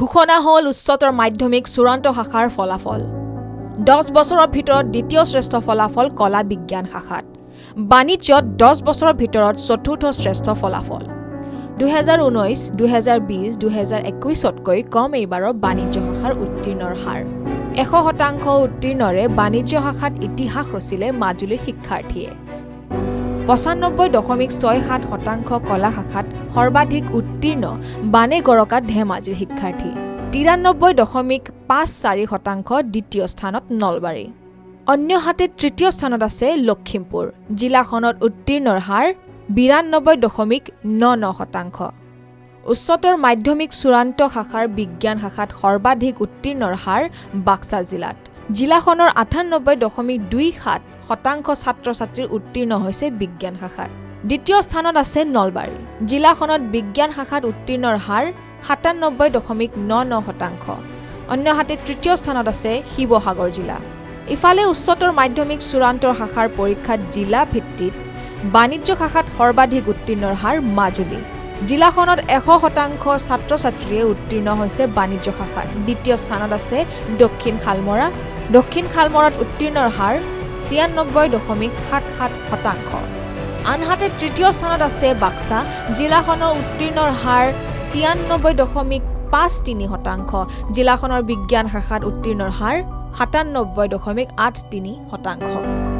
ঘোষণা হ'ল উচ্চতৰ মাধ্যমিক চূড়ান্ত শাখাৰ ফলাফল। 10 বছৰৰ ভিতৰত দ্বিতীয় শ্ৰেষ্ঠ ফলাফল কলা বিজ্ঞান শাখাত। বাণিজ্যত 10 বছৰৰ ভিতৰত চতুৰ্থ শ্ৰেষ্ঠ ফলাফল। 2019, 2020, 2021তকৈ কম এইবাৰৰ বাণিজ্য শাখাৰ উত্তীৰ্ণৰ হাৰ। 100% উত্তীৰ্ণৰে বাণিজ্য শাখাত ইতিহাস ৰচিলে মাজুলীৰ শিক্ষাৰ্থীয়ে। 95.67% কলা শাখাত সৰ্বাধিক উত্তীৰ্ণ বানেগৰকাত ধেমাজিৰ শিক্ষাৰ্থী। 93.54%। দ্বিতীয় স্থানত নলবাৰী। অন্যহাতে তৃতীয় স্থানত আছে লখিমপুৰ। জিলাখনত উত্তীৰ্ণৰ হাৰ 92.99%। উচ্চতৰ মাধ্যমিক চূড়ান্ত শাখাৰ বিজ্ঞান শাখাত সৰ্বাধিক উত্তীৰ্ণৰ হাৰ বাক্সা জিলাত। জিলাখনৰ 98.27% ছাত্ৰ ছাত্ৰীৰ উত্তীৰ্ণ হৈছে বিজ্ঞান শাখাত। দ্বিতীয় স্থানত আছে নলবাৰী। জিলাখনত বিজ্ঞান শাখাত উত্তীৰ্ণৰ হাৰ 97.99%। অন্যহাতে তৃতীয় স্থানত আছে শিৱসাগৰ জিলা। ইফালে উচ্চতৰ মাধ্যমিক চূড়ান্ত শাখাৰ পৰীক্ষাত জিলা ভিত্তিত বাণিজ্য শাখাত সৰ্বাধিক উত্তীৰ্ণৰ হাৰ মাজুলী। জিলাখনত 100% ছাত্ৰ ছাত্ৰীয়ে উত্তীৰ্ণ হৈছে বাণিজ্য শাখাত। দ্বিতীয় স্থানত আছে দক্ষিণ শালমৰা। দক্ষিণ শালমৰাত উত্তীৰ্ণৰ হাৰ 96.77%। আনহাতে তৃতীয় স্থানত আছে বাক্সা। জিলাখনৰ উত্তীৰ্ণৰ হাৰ 96.53%। জিলাখনৰ বিজ্ঞান শাখাত উত্তীৰ্ণৰ হাৰ 97.83%।